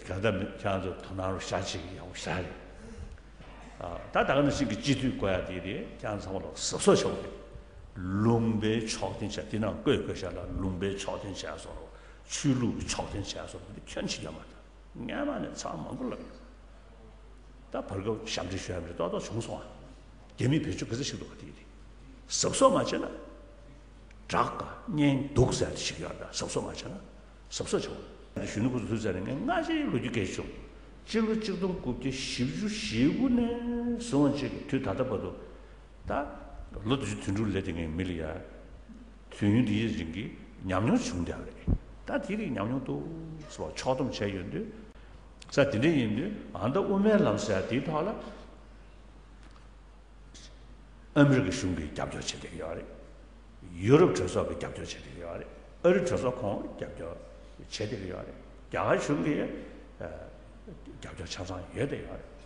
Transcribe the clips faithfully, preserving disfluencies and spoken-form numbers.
ད་ལྟ་མི་ཁྱེད་རང་ཚོ་དོ་སྣང་རུ་བཞག་ཅིག་ཡག་པོ་ཞེ་དྲག་རེད། ཨ། ད་ད་ག་ནང་བཞིན་གྱི་སྤྱི་འཐུས་བསྐོ་ཡ་དེ་རེད། ཁྱེད་རང་ཚང་མ་ལ་གཟབ་གཟབ་བྱེད་དགོས་རེད། ལུང་པའི་ཕྱོགས་འཐེན་བྱས། དེ་ནང་བཀོད་དགོས་ཤག་ལ། ལུང་པའི་ཕྱོགས་འཐེན་བྱས་སོང་རོགས། ཆོས་ལུགས་ཀྱི་ཕྱོགས་འཐེན་བྱས་སོང་རོགས། འདི་ཁྱོན་ཆེ་རྒྱ་མ་ད་སྔས་མ་ནས་ཚང་མང་པོ་ལབ་ཡོད། ད་བར་སྐབས་ཞབས་འདྲེན་ཞུ་ཡ་མེད། ཏོག་ཏོག་བྱུང་སོང་ཨ། རྒྱ་མིས་བེད་སྤྱོད་ག་ཚོད་བྱེད་འདུག་ག་དེ་རེད། གཟབ་གཟབ་མ་བྱས་ན། དྲག་ག་གཉེན་སྡུག་ཟེར་དེ་ཞིག་ཡོད་རེད། ད་གཟབ་གཟབ་མ་བྱས་ན། གཟབ་གཟབ་བྱེད་དགོས། གཞོན་ནུ་ཁོ་ཚོ་ཐུག་ཚར་ནས་ངས་སྔ་ཕྱིའི་ལོ་རྒྱུས་སྐད་ཆ་བྱུང་། སྤྱི་ལོ་གཅིག་སྟོང་དགུ་བརྒྱ་བཞི་བཅུ་ཞེ་དགུ་ནས་བཟུང་བ་ཅིག་དུས་ད་ལྟ་བར་དུ། ད་ལོ་དེ་ཚོ་དུས་འགྲོ་སླེབས་དེ་ངས་མི་ལ་ཡ། དུས་ཡུན་འདིའི་རིང་གི་ཉམས་མྱོང་བྱུང་བསྡད་པ་རེད། ད་དེ་རིགས་ཉམས་མྱོང་འདུག་ཟེར་བ་ཕྱོགས་བསྡོམས་བྱས་ཡོང་དུས། ས་དེ་འདྲ་ཡིན་དུས་ཨ་མདའ་དབུ་མའི་ལམ་ཟེར་ཡ་དེའི་ཐོག་ལ། ཨ་མི་རི་ཀའི་གཞུང་གིས་རྒྱབ་སྐྱོར་བྱེད་བསྡད་ཀྱི་ཡོད་རེད། ཡུ་རོབ་གྲོས་ཚོགས་ཀྱིས་རྒྱབ་སྐྱོར་བྱེད་བསྡད་ཀྱི་ཡོད་རེད། ཨ་རི་གྲོས་ཚོགས་ཁོང་རྒྱབ་སྐྱོར་བྱེད་བསྡད་ཀྱི་ཡོད་རེད། རྒྱ་གར་གཞུང་གིས་ཨ་རྒྱབ་སྐྱོར་ཆ་ཚང་ཡོད་བསྡད་ཡོད་རེད།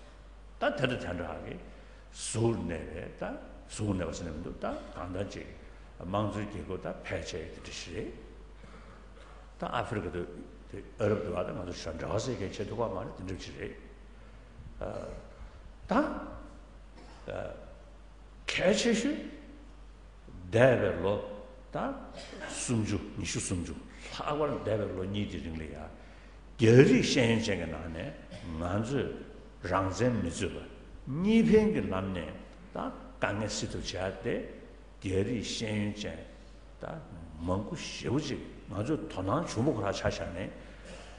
ད་དེ་དང་དེ་འདྲ་གི་ཟུར་གནས་པའི། ད་ཟུར་གནས་པ་ཟེར་ན་མི་འདུག་ད་གང་ལྟར་ཅིག་དམངས་གཙོའི་རྒྱལ་ཁབ་ད་ཕལ་ཆེར་དེ་འདྲ་ཞིག་རེད། ད་ཨ་ཧྥེ་རི་ཁ་དང་དེ་ཨ་རབ་དེ་བ་དང་ང་ཚོ་ཞོ་འབྲེལ་བ་ཟེར་མཁན་བྱེད་ཐུབ་པ་མ་རེད། དེ་འདྲ་ཅིག་རེད། ཨ། ད་ཨ་གལ་ཆེ་ཤོས། འདས་པའི་ལོ་ད་སུམ་ཅུ། ཉི་ཤུ་སུམ་ཅུ། ལྷག་པར་འདས་པའི་ལོ་གཉིས་ཀྱི་རིང་ལ་ཡ། རྒྱ་རིགས་ཤེས་ཡོན་ཅན་གྱི་ནང་ནས་ང་ཚོས་རང་བཙན་མི་རྩོད་པ། གཉིས་ཕན་གྱི་ལམ་ནས་ད་དཀའ་ངལ་སེལ་ཐབས་བྱས་ཏེ། རྒྱ་རིགས་ཤེས་ཡོན་ཅན་ད་མང་པོ་ཞེ་པོ་ཅིག་ང་ཚོས་དོ་སྣང་བྱུང་བ་ཁོ་ཐག་ཆ་བཞག་ནས།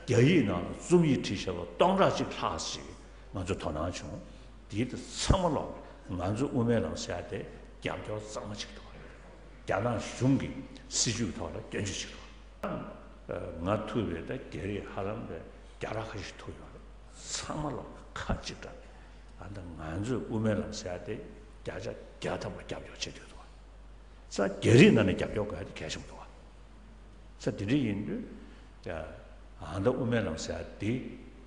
རྒྱ་ཡིག་ནང་ལ་རྩོམ་ཡིག་བྲིས་བཞག་པ་སྟོང་ཕྲག་གཅིག་ལྷག་ཅིག་ང་ཚོས་དོ་སྣང་བྱུང་། དེའི་དེ་ཚང་མ་ལོག་ང་ཚོའི་དབུ་མའི་ལམ་ཟེར་ཡ་དེ་རྒྱབ་སྐྱོར་གཙང་མ་བྱེད་ཀྱི་འདུག་རྒྱ་ནག་གཞུང་གི་སྲིད་བྱུས་ཐོག་ལ་སྐྱོན་བརྗོད་བྱེད་ཀྱི་འདུག་ང་ཐུག་པའི་ད་རྒྱ་རིགས་ཧ་ལམ་པའི་བརྒྱ་ཕྲག་ཁ་ཤས་ཐུག་ཡོད་རེད། ཚང་མ་ལོག་ཁ་གཅིག་གྲགས་ནས་ཨ་ད་ང་ཚོའི་དབུ་མའི་ལམ་ཟེར་ཡ་དེ་བརྒྱ་ཆ་བརྒྱ་ཐམ་པ་རྒྱབ་སྐྱོར་བྱེད་ཀྱི་འདུག་ས་རྒྱ་རིགས་ནང་ནས་རྒྱབ་སྐྱོར་དགོས་ཡ་དེ་གལ་ཆེན་པོ་འདུག་བ། ས་དེ་འདྲ་ཡིན་དུས། ཨ་མདའ་དབུ་མའི་ལམ་ཟེར་ཡ་དེ་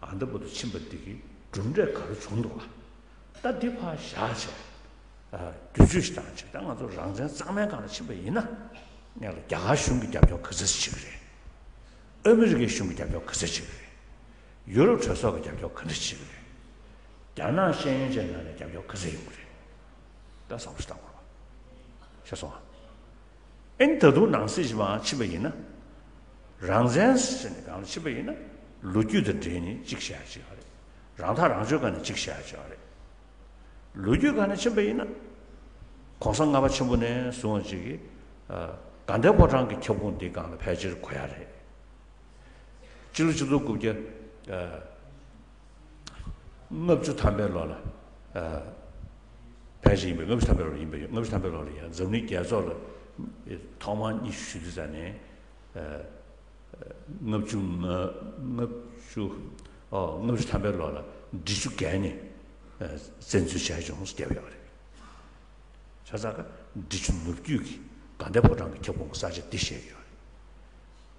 ཨ་མདའ་བར་དུ་ཕྱིན་པ་འདི་གི་གྲུབ་འབྲས་ག་རེ་བྱུང་འདུག་བ། ད་འདི་ཕར་བཞག་བྱས། ཨ་བསྒྱུར་བཅོས་ཤིག་བཏང་བྱས། ད་ང་ཚོ་རང་བཙན་གཙང་མའི་སྒང་ལ་ཕྱིན་པ་ཡིན་ན། ངས་ལ་རྒྱ་གར་གཞུང་གི་རྒྱབ་སྐྱོར་ག་ཚོད་ཅིག་བྱེད་ཀྱི་རེད། ཨ་མི་རི་ཀའི་གཞུང་གི་རྒྱབ་སྐྱོར་ག་ཚོད་བྱེད་ཀྱི་རེད། ཡུ་རོབ་གྲོས་ཚོགས་ཀྱི་རྒྱབ་སྐྱོར་ག་འདྲ་བྱེད་ཀྱི་རེད། རྒྱ་ནག་ཤེས་ཡོན་ཅན་ནང་ནས་རྒྱབ་སྐྱོར་ག་ཚོད་ཡོང་གི་རེད། ད་བསམ་བློ་ཞིག་བཏང་དགོས་པ། ཤེས་སོང་ཨ། ཨེ་ནི་ད་དུང་ནང་གསེས་ཅིག་མར་ཕྱིན་པ་ཡིན་ན། རང་བཙན་ཟེར་ནས་སྒང་ལ་ཕྱིན་པ་ཡིན་ན། ལོ་རྒྱུས་དང་འབྲེལ་ནས་གཅིག་བཤད་ཡ་ཅིག་ཡོད་རེད། རང་ཐག་རང་གཅོད་སྒང་ནས་གཅིག་བཤད་ཡ་ཅིག་ཡོད་རེད། ལོ་རྒྱུས་སྒང་ནས་ཕྱིན་པ་ཡིན་ན། གོང་ས་ལྔ་པ་ཆེན་པོ་ནས་བཟུང་བ་ཅིག་གིས་ཨ་དགའ་ལྡན་ཕོ་བྲང་གི་ཁྱབ་ཁོངས་འདིའི་སྒང་ལ་ཕལ་ཆེར་གོ་ཡ་རེད། སྤྱི་ལོ་ཆིག་སྟོང་དགུ་བརྒྱ་ཨ་ལྔ་བཅུ་ཐམ་པའི་ལོ་ལ། ཨ་ཕལ་ཆེར་ཡིན་པས། ལྔ་བཅུ་ཐམ་པའི་ལོ་ལ་ཡིན་པས། ལྔ་བཅུ་ཐམ་པའི་ལོ་ལ་ཡང་འཛམ་གླིང་རྒྱལ་ཚོགས་ལ་ཐོག་མར་སྙན་ཞུ་དུས་ཙ་ནས། ཨ་ལྔ་བཅུ་ང་། ལྔ་བཅུ། ཨོ། ལྔ་བཅུ་ཐམ་པའི་ལོ་ལ་འབྲི་ཆུ་བརྒལ་ནས་ཨ་བཙན་འཛུལ་བྱས་བྱུང་ཟེར་བརྒྱབ་ཡོད་རེད། བྱས་ཙང་ཀ་འབྲི་ཆུ་ནུབ་རྒྱུད་ཀྱི་དགའ་ལྡན་ཕོ་བྲང་གི་ཁྱབ་ཁོངས་ས་ཆ་འདི་བཤད་ཡོད་རེད།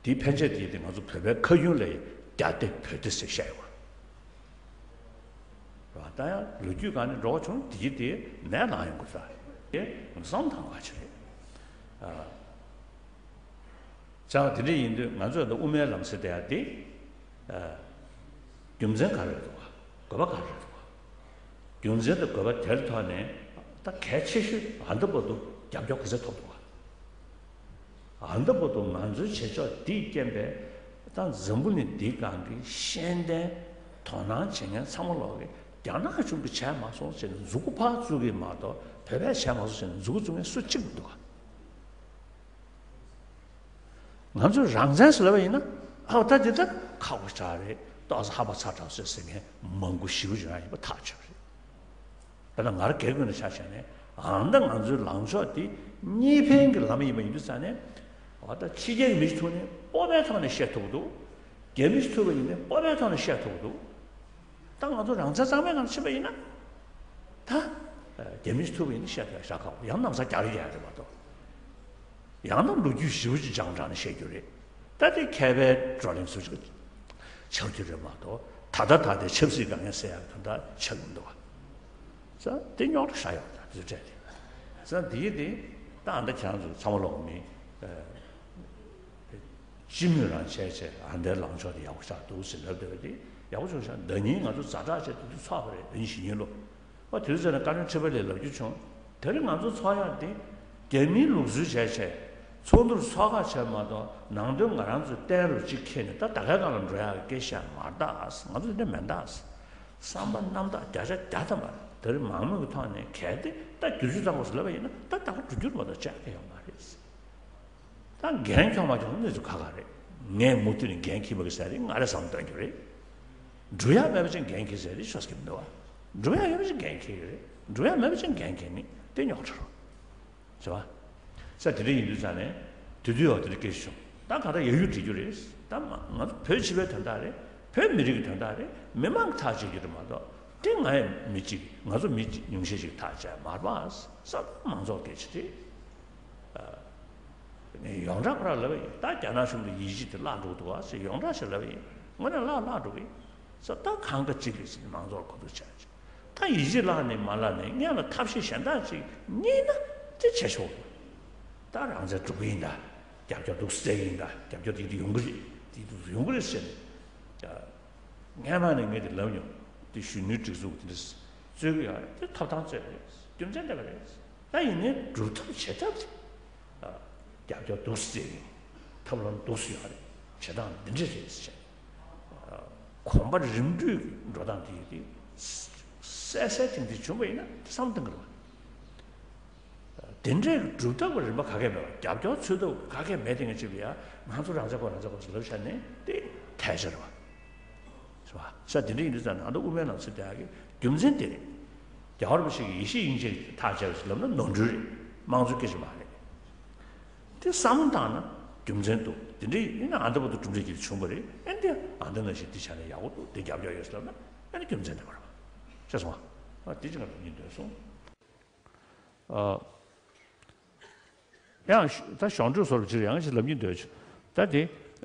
དེའི་ཕན་ཆད་དེ་དེ་ང་ཚོ་བོད་པའི་ཁ་རྒྱུན་ལ་ཡང་རྒྱ་སྡེ་བོད་སྡེ་ཟེར་བཤད་ཡོད་རེད། ད་ཡང་ལོ་རྒྱུས་སྒང་ནས་འགྲོ་བ་བྱུང་དེ་གི་དེ་ནས་ལངས་ཡོང་དགོས་ས་དེ་བསམ་བཏང་བ་ཞིག་རེད། ཨ། བྱས་པ་དེ་འདྲ་ཡིན་དུས་ང་ཚོས་ད་དབུ་མའི་ལམ་ཟེར་བསྡད་ཡ་དེ། ཨ། རྒྱུ་མཚན་ག་རེ་རེད་འདུག་ག་དགོས་པ་ག་རེ་རེད་འདུག་ག་རྒྱུ་མཚན་དང་དགོས་པ་དེར་ཐོག་ནས་ད་གལ་ཆེ་ཤོས་ཨ་མདའ་བར་དུ་རྒྱབ་སྐྱོར་ག་ཚད་ཐོབ་འདུག་ག་ཨ་མདའ་བར་དུ་ང་ཚོའི་བྱེད་ཕྱོགས་འདིས་རྐྱེན་པས་ད་འཛམ་བུ་གླིང་འདིའི་སྒང་གི་ཤེས་ལྡན་དོ་སྣང་བྱེད་མཁན་ཚང་མ་ལོག་གིས་རྒྱ་ནག་གཞུང་གིས་བྱས་མ་སོང་ཟེར་ནས་མཛུབ་གུ་ཕར་བཙུགས་ཀྱི་མ་གཏོགས། བོད་པས་བྱས་མ་སོང་ཟེར་ནས་མཛུབ་གུ་བཙུགས་མཁན་སུ་གཅིག་མི་འདུག་ག་ང་ཚོས་རང་བཙན་ཟེར་ལབ་པ་ཡིན་ན། ཨ་ད་འདི་ད་ཁག་པོ་ཞེ་དྲག་རེད། ཏོག་ཙམ་ཧ་པ་ཚ་དྲགས་ཟེར་ཟེར་མཁན་མང་པོ་ཞེ་པོ་ཅིག་ཡོང་ཡ་ཡིན་པ་ཐག་ཆོད་རེད། དཔེར་ན་ང་རང་སྒེར་ངོས་ནས་ཆ་བཞག་ནས། ཨ་ད་ང་ཚོའི་ལངས་ཕྱོགས་འདི་གཉིས་ཕན་གྱི་ལམ་ཡིན་པ་ཡིན་དུས་ཙ་ནས། ཨ་ད་ཕྱི་རྒྱལ་གྱི་མི་ཞིག་ཐུག་ནས་སྤོབས་པའི་ཐོག་ནས་བཤད་ཐུབ་ཀྱི་འདུག་རྒྱ་མི་ཞིག་ཐུག་པ་ཡིན་ནའི་སྤོབས་པའི་ཐོག་ནས་བཤད་ཐུབ་ཀྱི་འདུག་ད་ང་ཚོ་རང་བཙན་གཙང་མའི་ངང་ཕྱིན་པ་ཡིན་ན། ད་རྒྱ་མི་ཞིག་ཐུག་པ་ཡིན་ན་བཤད་ཐུབ་ཡ་ཞེ་དྲག་ཁག་པོ། ཡང་ན་ནམ་ཟླ་རྒྱག་རེས་རྒྱག་ཡ་རེད་མ་གཏོགས། ཡང་ན་ལོ་རྒྱུས་ཞེ་པོ་ཅིག་སྦྱངས་དྲགས་ནས་བཤད་རྒྱུ་རེད། ད་དེ་མཁས་པའི་བགྲོ་གླེང་སུ་ཞིག་ཆགས་རྒྱུ་རེད་མ་གཏོགས། ད་ལྟ་ད་ལྟའི་ཆབ་སྲིད་དཀའ་ངལ་སེལ་ཡག་དོན་དག་ཆགས་ཀྱི་མི་འདུག་བ། ས་དེ་རྙོག་དྲ་ཞེ་ཡོད་ད་དེ་འདྲ་རེད། ས་དེ་ཡི་དེ་ད་ཨ་ད་ཁྱེད་རང་ཚོ་ཚང་མ་ལོག་མི། ཨ། སྤྱི་མོས་རང་བྱས་བྱས་ཨ་འདའི་ལངས་ཕྱོགས་དེ་ཡག་པོ་ཆགས་འདུག་ཟེར་ལབ་བསྡད་པ་དེ་ཡག་པོ་བྱུང་ཤག་ཟླ་ཉིན་ང་ཚོ་ཛ་དྲག་བྱས་དེ་དུས་ཚོགས་པ་རེད། ཟླ་ཉིན་གཞེས་ནིང་ལོ། ཨ་དེ་དུས་ཚོད་ནས་བཀའ་བློན་ཁྲི་པ་ལས་ལབ་རྒྱུ་བྱུང་། དེ་རིང་ང་ཚོ་ཚོགས་ཡག་དེ་རྒྱ་མིའི་ལུགས་སྲོལ་བྱས་བྱས་ཚོགས་འདུར་ཚོགས་ཁག་བྱས་མ་གཏོགས་ནང་དོན་ང་རང་ཚོའི་བསྟན་རུ་གཅིག་འཁྱེར་ནས་ད་ད་གའི་སྒང་ལ་འགྲོ་ཡག་གི་སྐད་ཆ་མ་རེད་ད། ང་ཚོ་དེ་འདྲ་མེད་ད། བསམ་པ་རྣམ་དག་བརྒྱ་ཆ་བརྒྱ་ཐམ་པ་རེད། དེ་རིང་མང་མོས་ཀྱི་ཐོག་ནས་གལ་ཏེ་ད་བསྒྱུར་བཅོས་བཏང་དགོས་ཟེར་ལབ་པ་ཡིན་ན་ད་ད་ག་འགྲོ་རྒྱུ་རེད་མ་གཏོགས་བཅག་གི་ཡོད་མ་རེད། ད་འགན་འཁྱོངས་མ་འཁྱོངས་གནས་ཚུལ་ཁ་ཁ་རེད། ངས་མུ་མཐུད་ནས་འགན་འཁྱེར་མ་གི་ཟེར་རེད། ང་རེ་བསམ་བཏང་རྒྱུ་རེད། འགྲུབ་ཡག་མེད་པ་ཅིག་འགན་འཁྱེར་ཟེར་རེད་ཤོད་ཀྱི་མི་འདུག་བ། འགྲུབ་ཡག་ཡོད་པ་ཅིག་འགན་འཁྱེར་གྱི་རེད། འགྲུབ་ཡག་མེད་པ་ཅིག་འགན་འཁྱེར་ནི་དེ་རྙོག་དྲ་རེད། བྱས་པ། ས་དེ་འདྲ་ཡིན་དུས་ཙང་ནས་དེ་དུས་འོ་དེ་འདྲ་སྐད་ཆ་བྱུང་། ད་ག་ད་ཡག་ཡུལ་འགྲིག་རྒྱུ་རེད། ད་མ་ང་ཚོ་བོད་སྤྱི་པའི་དོན་དག་རེད། བོད་མི་རིགས་ཀྱི་དོན་དག་རེད། མི་མང་གི་ཐག་གཅོད་རྒྱུ་རེད་མ་གཏོགས་དེ་ང་ཡི་མི་གཅིག་ང་ཚོ་མི་ཉུང་ཤས་ཤིག་ཐག་བཅད་མ་རེད་པ། ས་མང་ཚོགས་སྐད་ཆ་རེད། ཨ། ངས་ཡོངས་གྲགས་ཁོ་རང་ལབ་པ་ཡིན། ད་རྒྱ་ནག་གཞུང་གི་ཡིད་ཆེས་དེ་བརླག་འགྲོ་གི་འདུག་བ་ཟེར་ཡོངས་གྲགས་ཤིག་ལབ་པ་ཡིན། དངོས་གནས་བརླག་བརླག་འགྲོ་གི་ཡིན། ས་ད་གང་ག་གཅིག་གིས་ཟེར་མང་ཚོགས་གོ་བསྡུར་བྱས། ད་ཡིད་ཆེས་བརླག་ནས་མ་བརླག་ནས་སྔོན་ལ་ཐབས་ཤེས་གཞན་དག་ཅིག་རྙེད་ན་དེ་བྱེད་ཆོག་གི། ད་རང་བཙན་སྒྲུབ་ཀྱི་ཡིན་ད། རྒྱབ་སྐྱོར་འདུག་སེ་ཡིན་ད། རྒྱབ་སྐྱོར་དེ་དེ་ཡོང་གི་རེད། དེ་དེ་ཡོང་གི་རེད་ཟེར་ནས། ད་སྔན་མ་ནས་ངས་དེ་ལབ་མྱོང་། དེ་གཞོན་ནུའི་སྒྲིག་འཛུགས་དེ་འདྲ་རྩོད་ཀྱི་ཡོད་རེད། དེ་ཐོབ་ཐང་རྩོད་པ་རེད། རྒྱུ་མཚན་དེ་ག་རེད། ད་ཡིན་ནའི་སྒྲུབ་ཐབས་བྱེད་ཐབས་དེ། རྒྱབ་སྐྱོར་འདུག་སེ་ཡིན། ཐབས་ལམ་འདུག་སེ་ཡོད་རེད། བྱེད་སྟངས་འདི་འདྲ་རེད་ཟེར། གོམ་པ་རིམ་བགྲོད་ཀྱི་འགྲོ་སྟངས་དེ་ཡིན་ཏེ། གསལ་གསལ་ཐིང་ཐིང་བྱུང་བ་ཡིན་ན་དེ་བསམ་བཏང་གི་རེད་བ། དེ་འདྲའི་སྒྲུབ་ཐབས་ཀྱི་རིམ་པ་ག་གེ་མེད་པ། རྒྱབ་སྐྱོར་འཚོལ་ཐབས་ག་གེ་མེད་དེ་ངས་བྱས་པ་ཡ། ང་ཚོ་རང་བཙན་དགོས་རང་བཙན་དགོས་ཟེར་ལབ་བཞག་ནས་དེ་ཐལ་ཆ་རེད་བ། སོ་ས་དེ་འདྲ་ཡིན་དུས་ཙང་ནང་དུ་དབུ་མའི་ལམ་ཟེར་དེ་ཡག་གི་རྒྱུ་མཚན་དེ་རེད། རྒྱལ་བ་རིན་པོ་ཆེ་གིས་ཡེ་ཤེས་དབྱིངས་ཅན་གྱི་ཐག་བཅད་པ་ཞིག་ལབ་ན་ནོར་འཁྲུལ་རེད། དམངས་གཙོའི་སྐད་ཆ་མ་རེད། དེ་བསམ་བློ་བཏང་ན་རྒྱུ་མཚན་འདུག་དེ་འདྲ་ཡིན་ན་ཨ་འདྲ་བར་དུ་གྲུབ་འབྲས་ཀྱི་བྱུང་བ་རེད། ཨ་འདི་ཨ་འདི་ནང་བཞིན་འདི་བྱས་ན་ཡག་པོ་འདུག་དེ་རྒྱབ་སྐྱོར་ཡོད་ཟེར་ལབ་ན་ཨ་ནི་རྒྱུ་མཚན་དེ་མ་རེད་པ། ཤེས་སོང་ཨ། དེ་ཅི་ག་ལ་ཉིན་འདོན་སོང་། ཨ། ཡང་ད་གཞུང་འབྲེལ་བཟོ་འདྲ་ཅིག་ཡང་ཞིག་ལབ་ཀྱིན་འདོད་བྱུང་། ད་དེ་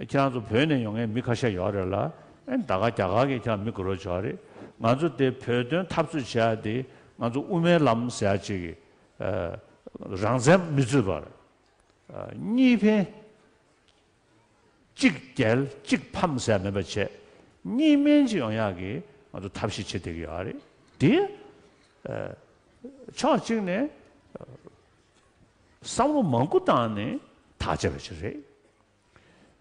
ཁྱེད་རང་ཚོ་བོད་ནས་ཡོང་མཁན་མི་ཁ་ཤས་ཡོད་རེད་ལ། ཨེ་ད་ག་རྒྱ་གར་གྱི་ཁྱེད་རང་མི་དགོས་རོགས་བྱོས་རེད། ང་ཚོ་དེ་བོད་དོན་འཐབ་རྩོད་བྱེད་ཡ་དེ་ང་ཚོ་དབུ་མའི་ལམ་ཟེར་ཡ་ཅིག་གི་ཨ་རང་བཙན་མི་རྩོད་པར་ཨ་གཉིས་ཕན་གཅིག་རྒྱལ་གཅིག་ཕམ་ཟེར་ཡ་མེད་པ་བྱས་གཉིས་སྨན་ཅིག་ཡོང་ཡ་གི་ང་ཚོ་ཐབས་ཤེས་བྱེད་བསྡད་ཀྱི་ཡོད་རེད། དེ་ཨ་ཕྱོགས་གཅིག་ནས་བསམ་བློ་མང་པོ་བཏང་ནས་ཐག་བཅད་པ་ཞིག་རེད།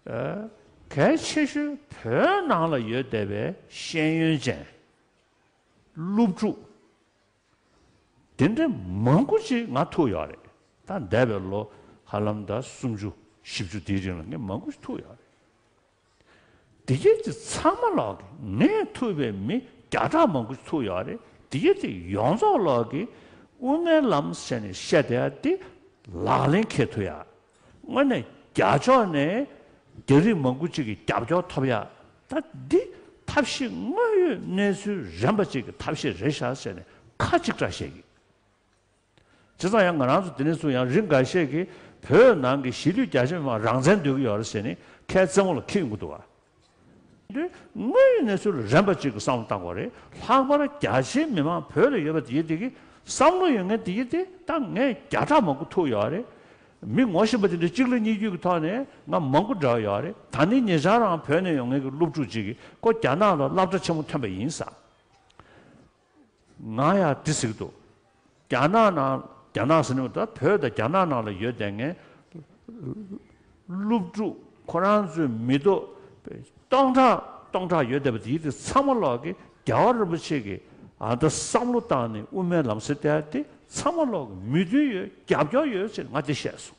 ཨ་གལ་ཆེ་ཤོས་བོད་ནང་ལ་ཡོད་བསྡད་པའི་ཤེས་ཡོན་ཅན་སློབ་ཕྲུག་དེ་འདྲ་མང་པོ་ཅིག་ང་ཐུག་ཡོད་རེད། ད་འདས་པའི་ལོ་ཧ་ལམ་ད་སུམ་ཅུ་བཞི་བཅུ་དེའི་རིང་ལ་ངས་མང་པོ་ཞིག་ཐུག་ཡོད་རེད། དེ་གས་དེ་ཚང་མ་ལོག་གི་ངས་ཐུག་པའི་མི་བརྒྱ་ཕྲག་མང་པོ་ཞིག་ཐུག་ཡོད་རེད། དེ་གས་དེ་ཡོངས་རྫོགས་ལོག་གི་དབུ་མའི་ལམ་ཟེར་ནས་བཤད་བསྡད་ཡ་དེ་ལག་ལེན་འཁེལ་ཐུབ་ཡ། དངོས་གནས་རྒྱ་ཕྱོགས་ནས་རྒྱ་རིགས་མང་པོ་ཅིག་གི་རྒྱབ་སྐྱོར་ཐོབ་ཡ། ད་འདི་ཐབས་ཤེས་དངོས་ཡོད་གནས་ཚུལ་རན་པ་ཅིག་གི་ཐབས་ཤེས་རེད་ཤག་ཟེར་ནས་ཁ་གཅིག་གྲགས་བཤད་ཀྱི། བྱས་ཙང་ཡང་ང་རང་ཚོ་དེ་ནས་བཟུང་ཡང་རིགས་འགའ་ཤས་ཀྱིས་བོད་ནང་གི་གཞིས་ལུས་རྒྱ་ཆེ་མི་མང་རང་བཙན་འདོད་ཀྱི་ཡོད་རེད་ཟེར་ནས་ཁའི་རྩེ་མོ་ལ་འཁྱེར་ཡོང་གི་འདུག་བ། དེ་དངོས་ཡོད་གནས་ཚུལ་ལ་རན་པ་ཅིག་གི་བསམ་བློ་བཏང་དགོས་རེད། ལྷག་པར་རྒྱ་ཆེའི་མི་མང་བོད་ལ་ཡོད་པ་དེ་ཡིན་དེ་གི་བསམ་བློ་ཡོད་མཁན་དེ་ཡིན་དེ་ད་ངས་བརྒྱ་ཕྲག་མང་པོ་ཐུག་ཡོད་རེད། མི་ངོ་ཤེས་པ་དེ་འདྲ་གཅིག་ལ་གཉིས་བརྒྱུད་ཀྱི་ཐོག་ནས་ང་མང་པོ་འདྲ་བ་ཡོད་རེད། ད་ནི་ཉེ་ཆར་རང་བོད་ནས་ཡོང་མཁན་གྱི་སློབ་ཕྲུག་ཅིག་གིས་ཁོ་རྒྱ་ནག་ལ་སློབ་གྲྭ་ཆེན་མོ་ཐོན་པ་ཡིན་ས། ང་ཡང་འདི་ཟེར་གྱི་འདུག་རྒྱ་ནག་ནང་རྒྱ་ནག་ཟེར་ནས་ད་བོད་དང་རྒྱ་ནག་ནང་ལ་ཡོད་བསྡད་མཁན་སློབ་ཕྲུག་ཁོ་རང་ཚོའི་མི་ཐོག་སྟོང་ཕྲག་སྟོང་ཕྲག་ཡོད་བསྡད་པ་དེ་དེ་ཚང་མ་ལོག་གི་རྒྱལ་བ་རིན་པོ་ཆེ་གི་ཨ་ད་བསམ་བློ་བཏང་ནས་དབུ་མའི་ལམ་ཟེར་བསྡད་དེ་ཚང་མ་ལོག་གི་མོས་མཐུན་ཡོད་རྒྱབ་སྐྱོར་ཡོད་ཟེར་ང་དེ་བཤད་སོང་།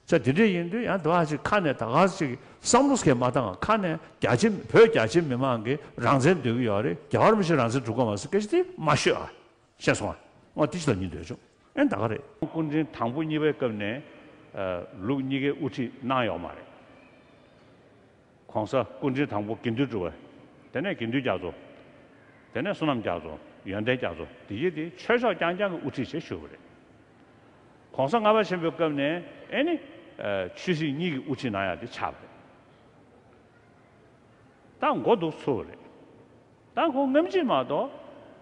ས་དེ་འདྲ་ཡིན་དུས་ཡང་དུ་ཨ་ཅིག་ཁ་ནས་ད་ག་ཅིག་བསམ་བློ་སྐྱེ་མ་བཏང་ཁ་ནས་རྒྱ་ཆེ་བོད་རྒྱ་ཆེ་མི་མང་གི་རང་བཙན་འདོད་ཀྱི་ཡོད་རེད། རྒྱལ་བ་རིན་པོ་ཆེ་རང་བཙན་སྒྲུབ་དགོས་མ་ཟེར་སྐད་ཆ་དེ་མ་ཤོད་ཨ། ཤེས་སོང་ཨ། འོ་དེ་ཅི་ལ་ཉིན་འདོད་བྱུང་ཨེ་ད་ག་རེད། སྐུ་ཕྲེང་དང་པོ་གཉིས་པའི་སྐབས་ནས་ལུགས་གཉིས་ཀའི་དབུ་ཁྲིད་གནང་ཡོད་མ་རེད། གོང་ས་སྐུ་ཕྲེང་དང་པོ་དགེ་འདུན་གྲུབ་པ། དེ་ནས་དགེ་འདུན་རྒྱ་མཚོ། དེ་ནས་བསོད་ནམས་རྒྱ་མཚོ། ཡོན་ཏན་རྒྱ་མཚོ། དེ་ཡིན་དེ་ཆོས་ཕྱོགས་རྐྱང་རྐྱང་གི་དབུ་ཁྲིད་བྱེད་ཞུ་བ་རེད། གོང་ས་ལྔ་པ་ཆེན་པོའི་སྐབས་ནས་ཨེ་ནི་ཆོས་སྲིད་གཉིས་ཀྱི་དབུ་ཁྲིད་གནང་ཡག་དེ་ཆགས་པ་རེད། ད་མགོ་འདུག་ཚུགས་པ་རེད། ད་ཁོང་སྔ་ཕྱི་མ་གཏོགས་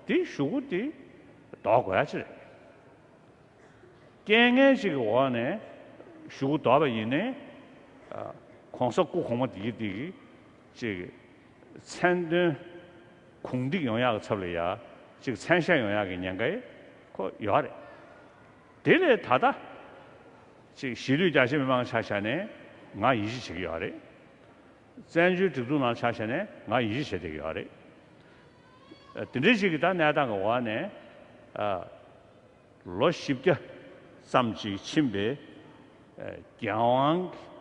དེ་ཞུ་སྒོ་དེ་ལྡོག་དགོས་ཡ་ཅི་རེད། རྐྱེན་ངན་ཅིག་གི་འོག་ནས་ཞུ་སྒོ་ལྡོག་པ་ཡིན་ནའི། ཨ། ༸གོང་ས་སྐུ་གོང་མ་དེ་གི་དེ་གི་ཅིག་མཚན་དོན་གུང་འགྲིག་ཡོང་ཡག་གི་ཚབ་ལ་ཡ་ཅིག་མཚན་ཤས་ཡོང་ཡག་གི་ཉེན་ཁ་ཁོ་ཡོད་རེད། དེ་ལས་ད་ལྟ་ཅིག་གཞིས་ལུས་རྒྱ་ཆེ་མི་མང་ཆ་བཞག་ནས་ང་ཡིད་ཆེས་བྱེད་ཀྱི་ཡོད་རེད། བཙན་བྱོལ་སྒྲིག་འཛུགས་ནང་ཆ་བཞག་ནས་ང་ཡིད་ཆེས་བྱེད་བསྡད་ཀྱི་ཡོད་རེད། ཨ། དེ་འདྲའི་ཞིག་གི་ད་གནས་སྟངས་ཀྱི་འོག་ནས། ཨ། ལོ་བཞི་བརྒྱ་ཙམ་ཅིག་ཕྱིན་པའི། ཨ། རྒྱལ་དབང་གི།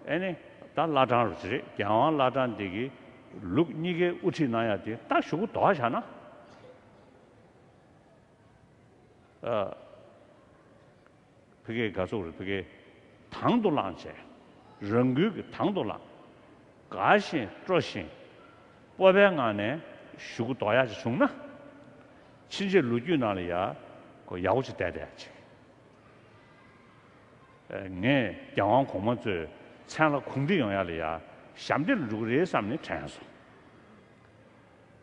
ཨེ་ནི། ད་བླ་བྲང་རུ་ཅི་རེད། རྒྱལ་དབང་བླ་བྲང་འདི་གི་ལུགས་གཉིས་ཀའི་དབུ་ཁྲིད་གནང་ཡ་དེ་ད་གཞུག་གུ་ལྡོག་བཞག་ན། ཨ། ཕ་གིའི་དགའ་ཚོར་རེད། ཕ་གིའི་དང་དུ་བླངས་བྱས། རང་འགུལ་གྱིས་དང་དུ་བླངས། དགའ་བཞིན་སྤྲོ་བཞིན་སྤོབས་པའི་ངང་ནས་གཞུག་གུ་ལྡོག་ཡག་ཅིག་བྱུང་ན། ཕྱིན་ཆད་ལོ་རྒྱུས་ནང་ལ་ཡ་ཁོ་ཡག་པོ་ཅིག་བསྡད་བསྡད་ཅིག་ཨ། ངས་རྒྱལ་དབང་གོང་མ་ཚོའི་མཚན་ལ་གུང་འགྲིག་ཡོང་ཡག་ལ་ཡ་ཞབས་འདེགས་ལ་འགྲོ་གི་རེད་བསམ་ནས་དྲན་སོང་།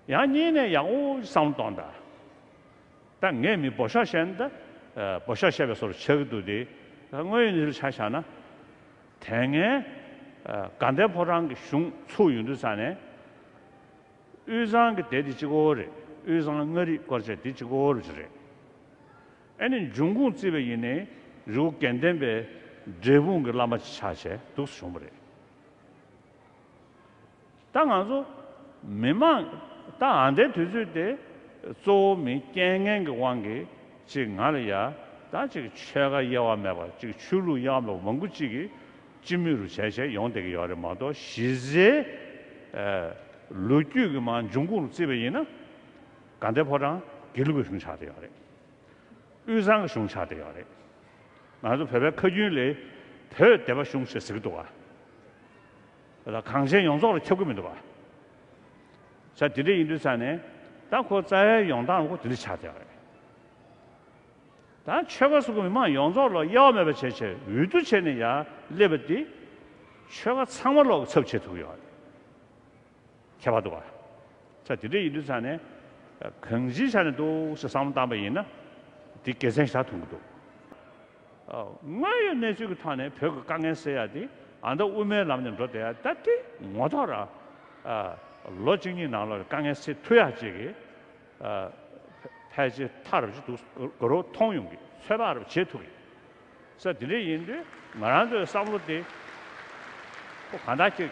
ཡང་གཉིས་ནས་ཡག་པོ་བསམ་བློ་གཏོང་དང་། ད་ངས་མི་འབོ་ཤོག་བཤད་ན་ད། ཨ། འབོ་ཤོག་བཤད་པའི་བཟོ་འདྲ་ཆགས་ཀྱི་འདུག་སྟེ། ད་དངོས་ཡོད་གནས་ཚུལ་ཆ་བཞག་ན། དེ་སྔའི། ཨ། དགའ་ལྡན་ཕོ་བྲང་གི་གཞུང་ཚུགས་ཡོང་དུས་ཙ་ནས། དབུས་གཙང་གི་སྡེ་འདི་གཅིག་པོ་རེད། དབུས་གཙང་མངའ་རིས་སྐོར་བྱས་འདི་གཅིག་པོ་རེད་ཅིག་རེད། ཨ་ནི་འབྱུང་ཁུངས་བརྩིས་པ་ཡིན་ནའི་རི་བོ་དགེ་ལྡན་པའི་འབྲས་སྤུངས་ཀྱི་བླ་མ་ཆགས་བྱས་འདུག་སེ་བྱུང་བ་རེད། ད་ང་ཚོ་མི་མང་ད་ཨ་ནི་དུས་ཚོད་དེ་གཙོ་བོ་མི་རྐྱེན་ངན་གྱི་དབང་གིས་ཅིག་ང་ལ་ཡ་ད་ཅིག་ཆོལ་ཁ་དབྱེ་བ་མེད་པ། ཅིག་ཆོས་ལུགས་དབྱེ་བ་མེད་པ་མང་པོ་ཅིག་གིས་སྤྱི་མོས་རུ་བྱས་བྱས་ཡོང་བསྡད་ཀྱི་ཡོད་རེད་མ་གཏོགས། གཞི་རྩའི་ཨ་ལོ་རྒྱུས་ཀྱི་མར་འབྱུང་ཁུངས་རུ་བརྩིས་པ་ཡིན་ན། དགའ་ལྡན་ཕོ་བྲང་དགེ་ལུགས་ཀྱི་གཞུང་ཆགས་བསྡད་ཡོད་རེད། དབུས་གཙང་གི་གཞུང་ཆགས་བསྡད་ཡོད་རེད། ང་ཚོ་བོད་པའི་ཁ་རྒྱུན་ལ་བོད་སྡེ་པ་གཞུང་ཞེས་ཟེར་གྱི་འདུག་ག་ད་གངས་ཅན་ཡོངས་རྫོགས་ལ་ཁྱབ་ཀྱི་མི་འདུག་ག་ས་དེ་འདྲ་ཡིན་དུས་ཙ་ནས་ད་ཁོ་རྩ་བའི་ཡོང་སྟངས་ཁོ་དེ་འདྲ་ཆགས་བསྡད་ཡོད་རེད། ད་ཆོལ་ཁ་སོགས་ཀྱི་མི་མང་ཡོངས་རྫོགས་ལ་དབྱེ་བ་མེད་པ་བྱས་བྱས་འོས་བསྡུ་བྱས་ནས་ཡར་སླེབས་པ་འདི་ཆོལ་ཁ་ཚང་མ་ལོག་གི་ཚབ་བྱེད་ཐུབ་ཀྱི་ཡོད་རེད། ཁྱད་པར་འདུག་ག་ས་དེ་འདྲ་ཡིན་དུས་ཙ་ནས་གང་ཅིའི་ཆ་ནས་འདུག་ཟེར་བསམ་བློ་བཏང་པ་ཡིན་ན་འདི་དགེ་མཚན་ཞེ་དྲག་མཐོང་གི་འདུག་ཨ། དངོས་ཡོད་གནས་ཚུལ་གྱི་ཐོག་ནས་བོད་ཀྱི་དཀའ་ངལ་སེལ་ཡ་དེ་ཨ་མདའ་དབུ་མའི་ལམ་ནས་འགྲོ་བསྡད་ཡ་ད་དེ་ངོ་ཐོག་ར། ཨ། ལོ་གཅིག་གཉིས་ནང་ལོགས་ལ་དཀའ་ངལ་སེལ་ཐུབ་ཡ་ཅིག་གི་ཨ། ཕལ་ཆེར་ཐག་རིང་པོ་ཅིག་འདུག་དགའ་རབ་མཐོང་ཡོང་གི། ཚོད་དཔག་རབ་བྱེད་ཐུབ་ཀྱི། ས་དེ་འདྲ་ཡིན་དུས་ང་རང་ཚོའི་བསམ་བློ་དེ་ཁོ་གང་ལྟར་ཅིག་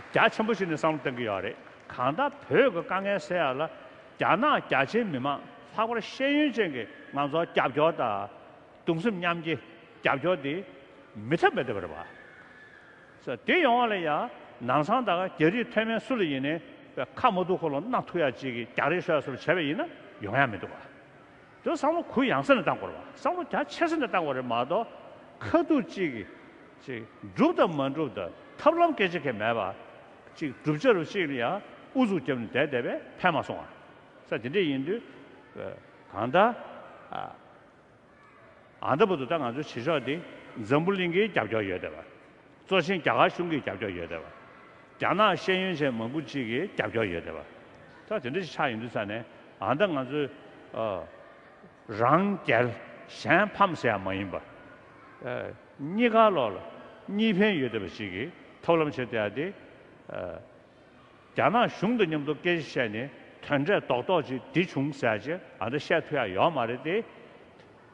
རྒྱ་ཆེན་པོ་ཞིག་ནས་བསམ་བློ་གཏོང་གི་ཡོད་རེད། གང་ལྟར་བོད་ཀྱི་དཀའ་ངལ་སེལ་ཡ་ལ་རྒྱ་ནག་རྒྱ་ཆེའི་མི་མང་ལྷག་པར་ཤེས་ཡོན་ཅན་གྱི་ང་ཚོར་རྒྱབ་སྐྱོར་དང་གདུང་སེམས་མཉམ་སྐྱེད་རྒྱབ་སྐྱོར་དེ་མི་ཐབས་མེད་བསྡད་པ་རེད་པ། ས་དེ་ཡོང་བ་ལ་ཡང་ནང་ཚང་དང་རྒྱ་རིགས་མཐོ་དམན་སུ་ལ་ཡིན་ནའི་ཁ་མ་ཐུག་ཁོ་ལ་མནའ་ཐུག་ཡ་ཅིག་གི་རྒྱག་རེས་ཤོར་ཡ་སུ་ལ་བྱས་པ་ཡིན་ན་ཡོང་ཡ་མི་འདུག་པ། དེ་བསམ་བློ་གུ་ཡངས་ས་ནས་བཏང་དགོས་རེད་པ། བསམ་བློ་རྒྱ་ཆེ་ས་ནས་བཏང་དགོས་རེད་མ་གཏོགས། ཁ་ཐུག་ཅིག་གིས་ཅིག་འགྲུབ་དང་མ་འགྲུབ་དང་ཐབས་ལམ་སྐད་ཆ་གང་མེད་པ། ཅིག་བསྒྲུབ་བྱ་རུ་ཅིག་ལ་ཡང་ཨུ་ཚུགས་བརྒྱབ་ནས་བསྡད་བསྡད་པས་ཕན་མ་སོང་བ། ས་དེ་འདྲ་ཡིན་དུས་གང་ལྟར་ཨ། ཨ་མདའ་བར་དུ་ད་ང་ཚོའི་བྱེད་ཕྱོགས་འདི་འཛམ་བུ་གླིང་གི་རྒྱབ་སྐྱོར་ཡོད་བསྡད་པ། གཙོ་ཆེན་རྒྱ་གར་གཞུང་གི་རྒྱབ་སྐྱོར་ཡོད་བསྡད་པ། རྒྱ་ནག་ཤེས་ཡོན་ཅན་མང་པོ་ཅིག་གི་རྒྱབ་སྐྱོར་ཡོད་བསྡད་པ། ད་དེ་འདྲ་ཞིག་ཆགས་ཡོང་དུས་ཙ་ནས་ཨ་མདའ་ང་ཚོས་ཨ། རང་རྒྱལ་གཞན་ཕམ་ཟེར་ཡ་མ་ཡིན་པ། ཨ། གཉིས་ཀ་ལོག་ལ་གཉིས་ཕན་ཡོད་བསྡད་པ་ཞིག་གི་ཐབས་ལམ་བྱེད་བསྡད་ཡ་དེ། ཨ། རྒྱ་ནག་གཞུང་དང་མཉམ་དུ་སྐད་ཆ་བཤད་ནས་དོན་འབྲས་རྡོག་རྡོག་ཅིག་འདི་བྱུང་ཟེར་ཅིག་ཨ་འདྲ་བཤད་ཐུབ་ཡ་ཡོད་མ་རེད་དེ།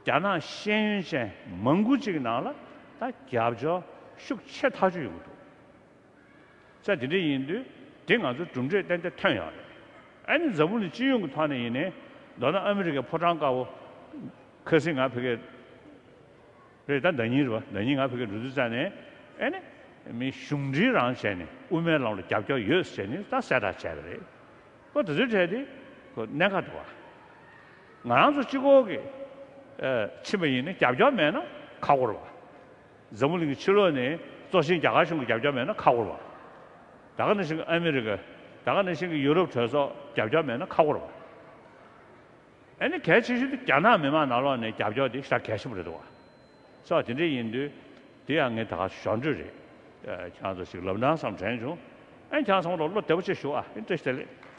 རྒྱ་ནག་ཤེས་ཡོན་ཅན་མང་པོ་ཅིག་གི་ནང་ལ་ད་རྒྱབ་སྐྱོར་ཤུགས་ཆེ་ཐག་ཆོད་ཡོང་གི་འདུག་ས་དེ་འདྲ་ཡིན་དུས་དེ་ང་ཚོ་གྲུབ་འབྲས་ཏན་ཏན་ཐོན་ཡོད་རེད། ཨ་ནི་འཛམ་བུ་གླིང་སྤྱི་ཡོངས་ཀྱི་ཐོག་ནས་ཡིན་ནའི་མདོར་ན་ཨ་མི་རི་ཀའི་ཕོ་བྲང་དཀར་པོ། ཁ་སང་ང་ཕ་གིར་རེད། ད་ཟླ་ཉིན་རེད་པ། ཟླ་ཉིན་ང་ཕ་གིར་འགྲོ་དུས་ཙ་ནས་ཨེ་ནི་མི་གཞུང་འབྲེལ་རང་བྱས་ནས་དབུ་མའི་ལམ་ལ་རྒྱབ་སྐྱོར་ཡོད་ཟེར་ནས་ད་གསལ་བསྒྲགས་བྱས་པ་རེད། ཁོ་དེ་ཚོའི་གྲས་དེ་ཁོ་གནད་འགག་འདུག་པ། ང་རང་ཚོ་གཅིག་པོ་གིས་ཨ་ཕྱིན་པ་ཡིན་ན་རྒྱབ་སྐྱོར་མེད་ན་ཁག་པོ་རེད་པ། འཛམ་བུ་གླིང་གི་ཕྱི་ལོགས་ནས་གཙོ་ཆེན་རྒྱ་གར་གཞུང་གི་རྒྱབ་སྐྱོར་མེད་ན་ཁག་པོ་རེད་པ། ད་ག་ནང་བཞིན་གྱི་ཨ་མི་རི་ཀ། ད་ག་ནང་བཞིན་གྱི་ཡུ་རོབ་གྲོས་ཚོགས་རྒྱབ་སྐྱོར་མེད་ན་ཁག་པོ་རེད་པ། ཨ་ནི་གལ་ཆེ་ཤོས་དེ་རྒྱ་ནག་མི་མང་ནང་ལོགས་ནས་རྒྱབ་སྐྱོར་དེ་ཞེ་དྲག་གལ་ཆེན་པོ་རེད་འདུག་པ། སོ་དེ་འདྲ་ཡིན་དུས་དེ་ཡང་ངས་ད་ག་ཞོར་འཕྲོས་རེད། ཨ། ཁྱེད་རང་ཚོ་ཞིག་ལབ་ན་བསམ་དྲན་བྱུང་། ཨ་ནི་ཁྱེད་རང་ཚང་མ་ལ་བློ་བདེ་པོ་བྱས་བཞུགས་ཨ། ཨ་ནི་བཀྲ་ཤིས་བདེ་ལེགས།